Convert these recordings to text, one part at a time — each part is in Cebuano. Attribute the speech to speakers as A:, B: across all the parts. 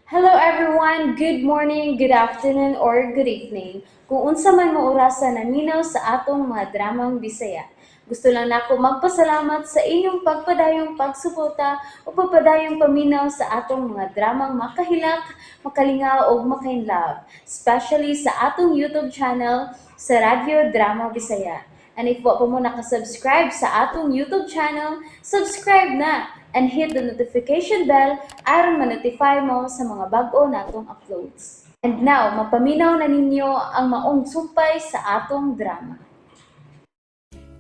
A: Hello everyone! Good morning, good afternoon, or good evening. Kung unsa man mo orasa naminaw sa atong mga dramang Bisaya. Gusto lang nako magpasalamat sa inyong pagpadayong pagsuporta o pagpadayong paminaw sa atong mga dramang makahilak, makalingaw ug makainlove, especially sa atong YouTube channel sa Radyo Drama Bisaya. And if wa pa mo nakasubscribe sa atong YouTube channel, subscribe na and hit the notification bell aron ma-notify mo sa mga bag-o natong uploads. And now, mapaminaw na ninyo ang maong sumpay sa atong drama.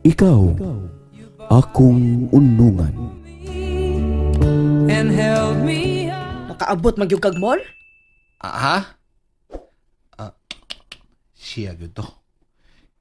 B: Ikaw, akong unungan.
C: And held me
D: Nakaabot man gyud kag mall?
E: Ah, ha? Ah, siya gyud to.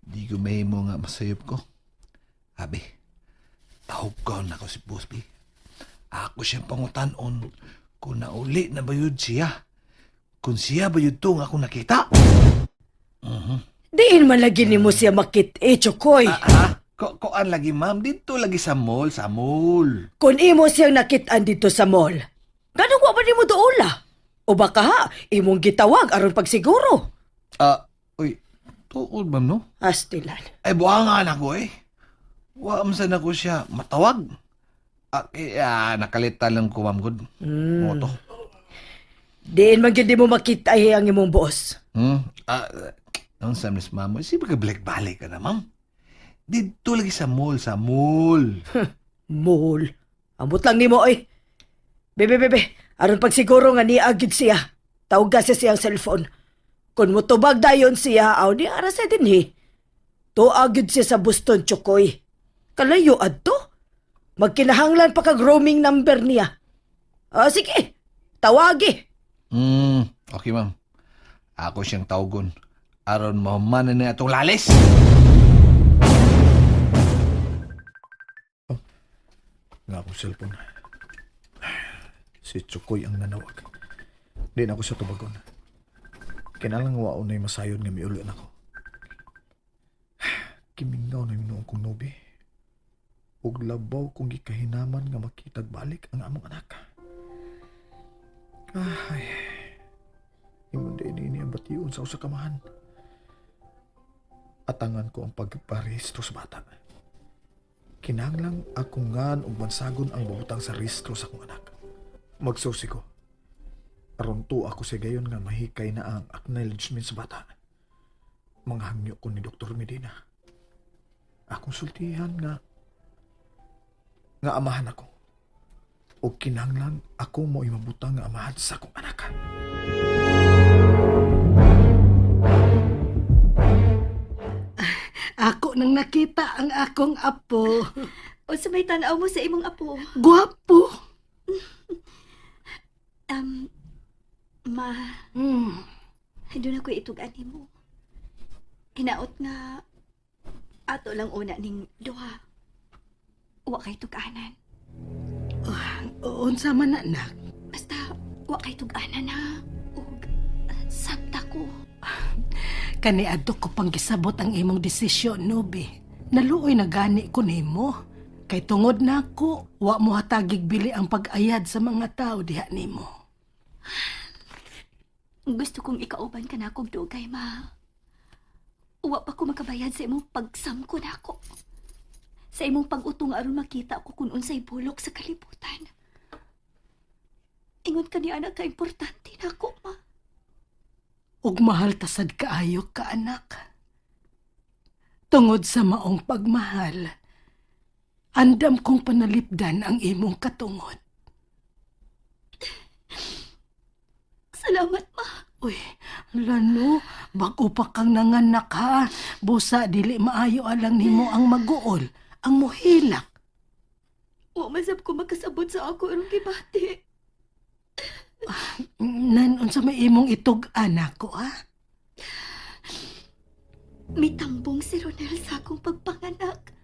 E: Di ko mahimo nga masayop ko. Abi, tawgon ako si Boss B. Ako siyang pangutanon kung nauli na ba yun siya. Kung siya ba yun to nga akong nakita.
D: Diin man lagi nimo siya makit-e, Chokoy.
E: Ah, ha? Koan lagi, ma'am. Dito lagi sa mall, sa mall.
D: Kung imo siyang nakit-an dito sa mall, ganong wa ba nimo duola? O baka ha, imong gitawag aron pagsiguro.
E: Ah, uy, tuod, ma'am, no?
D: Astilan.
E: Ay, buwangan ako eh. Wa man sad ako siya matawag. Ah, eh, nakalitan lang ko, ma'am, good. Moto.
D: Diin man gyud nimo makit-e ang imong boss.
E: Ah, noon sa miss ma'am, si baga balik-balik ka na, ma'am. Dito lagi sa mall, sa mall.
D: Mall. Amot lang nimo oy. Bebe, bebe, aron pagsiguro nga niya gyud siya. Tawga siya siyang cellphone. Kung motubag dayon siya, aw ni ara sa dinhi. Tuwa gyud siya sa Boston, Chokoy. Kalayo adto. Magkinahanglan pa kag roaming number niya. Ah, sige. Tawagi.
E: Okay, ma'am. Ako siyang tawagon. Aron mahumanan na atong lalis.
F: Nga akong cellphone. Si Chukoy ang nanawag. Di na ako sa tubagon. Kinalang wao na'y masayon nga miulo na ko. Kimingaw na minuong kong nubi. Ug labaw kong gikahinaman nga makitag balik ang among anak. Ay, imong di ini ang bation sa usa ka amahan. Atangan ko ang pagparehistro sa bata. Kinahanglang ako ngan og bansagon ang babutang sa rehistro sa akong anak. Magsusi ko. Aron to ako sa gayon nga mahikay na ang acknowledgement sa bata. Manghangyo ko ni Dr. Medina. Akong sultihan nga nga amahan ako. O kinahanglan ako mo mabutang nga amahan sa akong anak.
G: Ako nang nakita ang akong apo.
H: Unsa may tan-aw mo sa imong apo?
G: Guwapo.
H: Ma, doon ako itug-an nimo. Hinaot nga ato lang una ning duha. Wa kay tug-anan.
G: Unsa man anak?
H: Basta wa kay tug-anan ha. Ug sabta ko.
G: Kani adto ko pang gisabot ang imong desisyon, Nubi. Naluoy na gani ko nimo. Kay tungod nako, wa mo hatagig bili ang pag-ayad sa mga tao diha nimo.
H: Gusto kong ikauban ka na akong dugay, ma. Wa pa ko makabayad sa imong pagsamko nako. Sa imong pag-utong aron makita ko kung unsay bulok sa kalibutan. Ingon ka ni anak ka importante nako, ma.
G: Ug mahal tasad kaayo ka, anak. Tungod sa maong pagmahal, andam kong panalipdan ang imong katungod.
H: Salamat, ma.
G: Uy, lano, bago pa kang nanganak ha. Busa, dili maayo alang nimo ang maguol, ang muhilak.
H: Wa man sab ko makasabot sa ako aron gibati.
G: Nan, unsa may imong itog anak ko ha?
H: Mitambong si Ronel sa akong pagpanganak.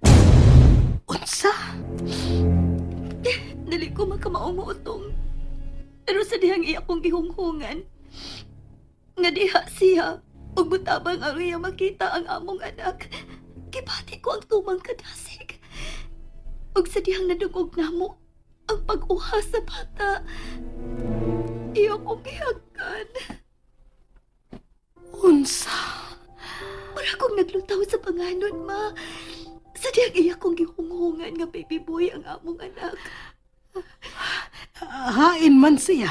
G: Unsa?
H: Dili ko makamaong moutong. Pero sa dihang iya kong gihunghungan, nga diha siya, ug mutabang ang iya makita ang among anak, gibati ko ang tumang kadasig. Ug sa dihang nadungog namo ang pag-uha sa bata. Iya kong gihagkan.
G: Unsa?
H: Mura kong naglutaw sa panganon, ma. Sa diyang iya kong gihunghungan nga baby boy ang among anak.
G: Hain man siya.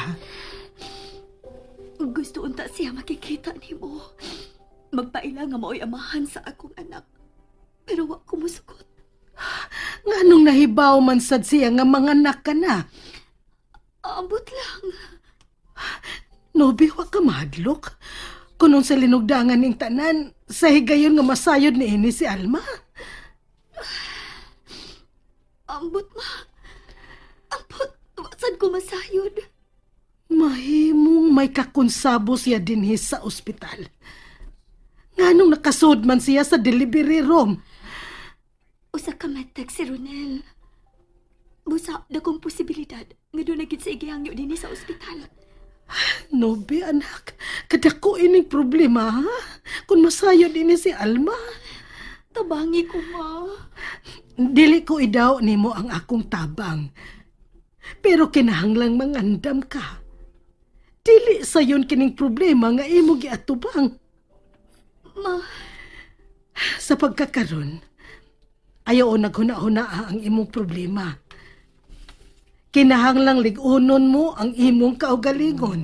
H: Gusto unta siya makikita nimo. Magpaila nga mao'y amahan sa akong anak. Pero wa ko musugot.
G: Nganong nahibaw man sad siya nga manganak ka na.
H: Ambot lang.
G: Nobi, wa ka mahadlok. Kunon sa linugdangan ning tanan, sa higayon nga masayod ni ini si Alma.
H: Ambot, ma. Ambot. Wa sad ko masayod.
G: Mahimong may kakonsabo siya dinhi sa ospital. Nganong nakasud man siya sa delivery room.
H: Usa ka matag si Ronel. Busa, dakong posibilidad nga doon na gid sa igihangyo dinhi sa ospital.
G: Nobi, anak, kadako ining problema, ha? Kung masayod ini si Alma.
H: Tabangi ko, ma.
G: Dili ko idaw nimo ang akong tabang. Pero kinahanglang mangandam ka. Dili sayon kining problema nga imo giatubang.
H: Ma,
G: Sa pagkakaron, ayaw o naghuna-huna ang imong problema. Kinahanglang lig-unon mo ang imong kaugalingon.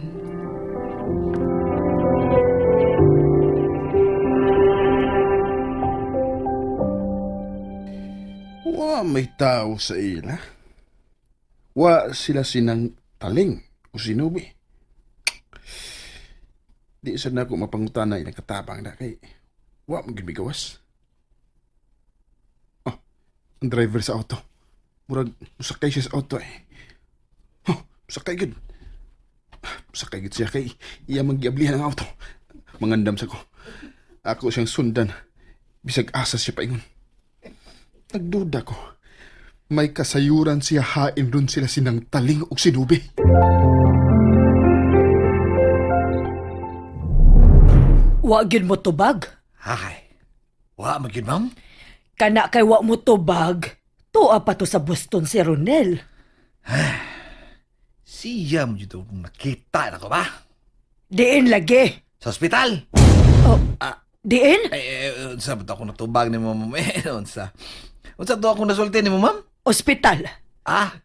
C: Wa may tao sa ila. Wa sila sinang taling o sinubi. Di sad na ako mapangutana ilang katabang na kay wa man gyud migawas. Oh, ang driver sa auto. Murag musakay siya sa auto eh. Oh, musakay gyud. Musakay gyud siya kay iya man giablihan ang auto. Mangandam sa ko. Ako siyang sundan. Bisag asa siya paingon. Nagduda ko. May kasayuran siya hain ron sila sinang taling og sinubi.
D: Wa gyud mo tubag.
E: Hay. Wa man gyud, ma'am.
D: Kana kay wa mo tubag. Tuwa pa to sa Boston si Ronel.
E: Siya mo dito kung nakita na ko ba?
D: Diin lagi.
E: Sa ospital.
D: Oh, diin?
E: Eh, eh, unsa ba to ako natubag ni mo, ma'am? Eh, unsa? Unsa to ako nasulti ni mo, ma'am?
D: Ospital.
E: Ah,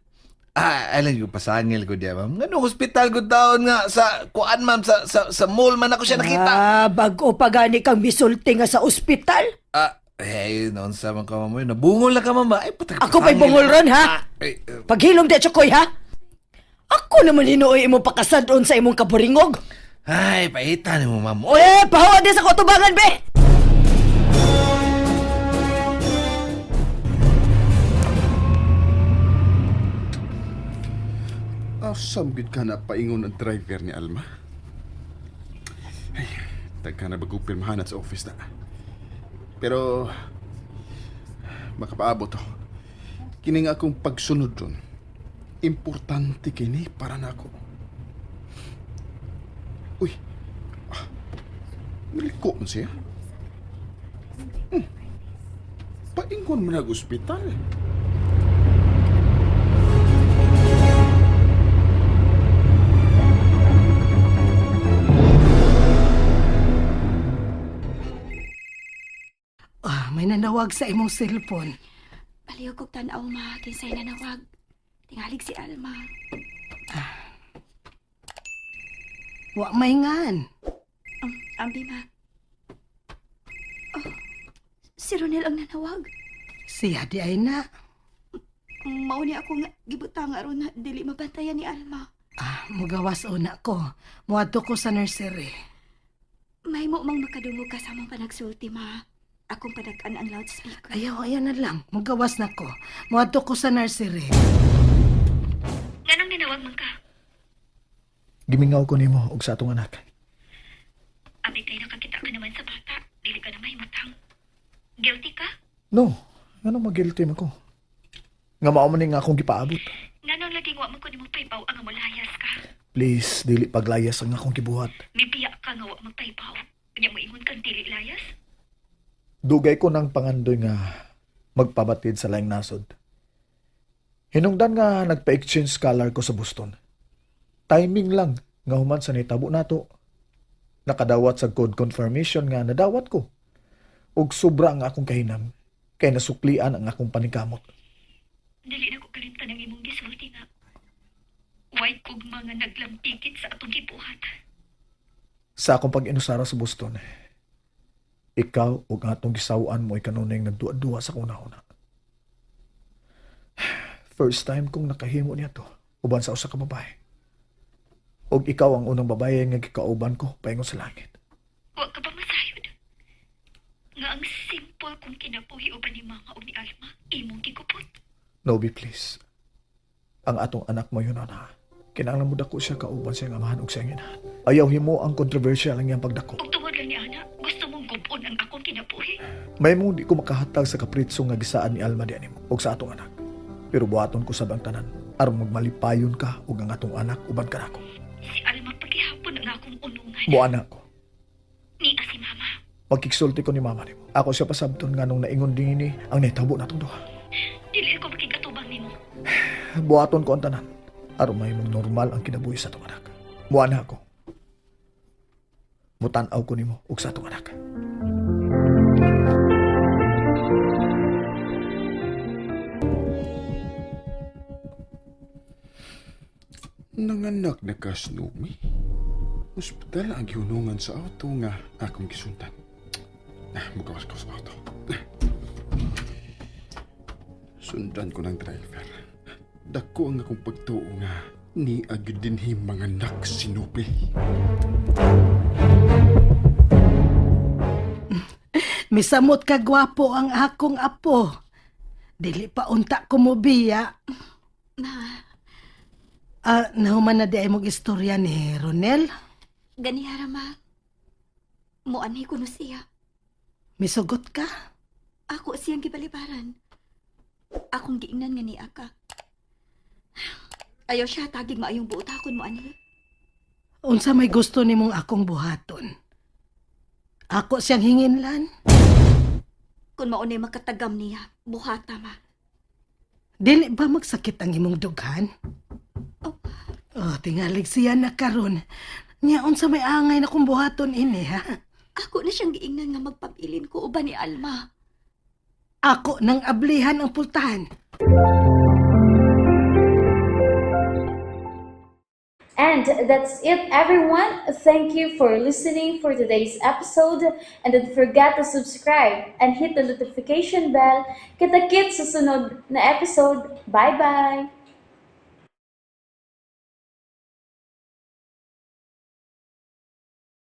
E: ah, alam ko pasangil ko diya, ma'am. Ngano hospital ko taon nga sa kuan, ma'am, sa mall man ako siya nakita.
D: Ah, bago pa gani kang misulti nga sa ospital.
E: Ah, eh, noon sa man ka, ma'am. Nabungol na ka, ma'am. Ay, patag
D: Ako pa'y bungol ron, ha?
E: Ah, eh, eh,
D: Paghilom di tsokoy, ha? Ako naman hinuoy imong pakasadon sa imong kaburingog.
E: Ay, paita ni mo, ma'am. Oy,
D: Eh, pahawa di sa kutubangan, be!
C: Asam gid ka na paingon ang driver ni Alma. Ay, tagka na bago pirmahan at sa office na. Pero makapaabot to. Kini nga akong pagsunod ron. Importante kini para nako. Uy. Ah, Niliko man siya. Paingon man nag-ospital.
G: Ah, may nanawag sa imong cellphone.
H: Baliw kog tan-aw, ma. Kinsay nanawag. Tingalig si Alma.
G: Wa may ngan.
H: Ambi, ma. Oh, si Ronel ang nanawag.
G: Siya di ay na.
H: Mao ni ako nga gibutang aron na dili mabantayan ni Alma.
G: Ah, mugawas una ko. Muadto ko sa nursery.
H: May mo mang makadungog ka sa among panagsulti, ma. Akong padag-an ang loudspeaker.
G: Ayaw, ayaw na lang. Mugawas na ko. Muadto ko sa nursery.
H: Nganong nanawag man ka?
F: Gimingaw ko nimo og sa atong anak.
H: Abi kay nakakita ka naman sa bata. Dili ka na mahimutang. Guilty ka?
F: No, ngano magilty man ko? Nga mao man ni nga akong gipaabot.
H: Nganong laging wa man ko nimo paypaw ang mulayas ka?
F: Please, dili paglayas ang akong gibuhat.
H: Mibiya ka nga wa magpaypaw. Unya moingon kang dili layas?
F: Dugay ko ng pangandoy nga magpabatid sa laing nasod. Hinungdan nga nagpa-exchange scholar ko sa Boston. Timing lang Nga human sa nitabo nato, nakadawat sa code confirmation nga nadawat ko. Ug sobra ang akong kahinam kay nasuklian ang akong paningkamot.
H: Dili na ko kalimtan ang imong gisulti nga way kog mga naglamtikit sa atong gibuhat.
F: Sa akong pag-inusara sa Boston, ikaw ug ang atong gisawaan mo ay kanunay nagduwa-duwa sa una-una. First time kong nakahimo niya to uban sa usa ka babae. Ug ikaw ang unang babae nga gikauban ko paingon sa langit.
H: Wa ka ba masayod? Nga ang simple kong kinabuhi uban ni mama o ni Alma, imong gigupot.
F: Nobi, please. Ang atong anak mo yun, ana. Kinahanglan mo dako siya kauban sa iyang amahan ug sa iyang inahan. Ayaw himo ang controversial ang iyang pagdako.
H: Ug tungod lang ni ana, gusto mong gubon ang akong kinabuhi.
F: May mong di ko makahatag sa kapritso nga gisaan ni Alma di animo ug sa atong anak. Pero buhaton ko sab ang tanan aron magmalipayon ka ug ang atong anak uban kanako.
H: Si Alma paghihapon ang akong unungan.
F: Muana ko.
H: Nia si mama.
F: Magkiksulti ko ni mama nimo. Ako siya pasabton nga nung naingon dinini ang nahitabo natong duha.
H: Dili ako makikatubang nimo.
F: Buhaton ko ang tanan aron mahimong normal ang kinabuhi sa atong anak. Muana ko. Mutan-aw ko nimo ug sa atong anak.
C: Nanganak na ka, Snoomy. Hospital ang gihunungan sa auto nga akong gisundan. Ah, mugawas ko sa auto. Ah. Sundan ko ng driver. Dako ang akong pagtuo nga ni agad din mga anak si Nobi.
G: Misamot ka gwapo ang akong apo. Dili pa unta ko mo biya.
H: Ma,
G: Ah, nahuman na di ay mong istorya ni Ronel.
H: ganihara ma. Muanhi ko no siya.
G: Misugot ka?
H: Ako siyang gibalibaran. Akong giingnan nga niya ka. Ayaw siya tagig maayong buot akon mo anhi.
G: Unsa may gusto nimong akong buhaton? Ako siyang hinginlan.
H: Kung maunay makatagam niya, buhata ma.
G: Dili ba magsakit ang imong dughan?
H: Oh.
G: Oh, tingalig siya na karon. Nya unsa may angay na kong buhaton ini ha?
H: Ako na siyang giingnan nga magpabilin ko uban ni Alma.
G: Ako nang ablihan ang pultahan.
A: And that's it, everyone. Thank you for listening for today's episode. And don't forget to subscribe and hit the notification bell. Kita-kits sa sunod na episode. Bye-bye!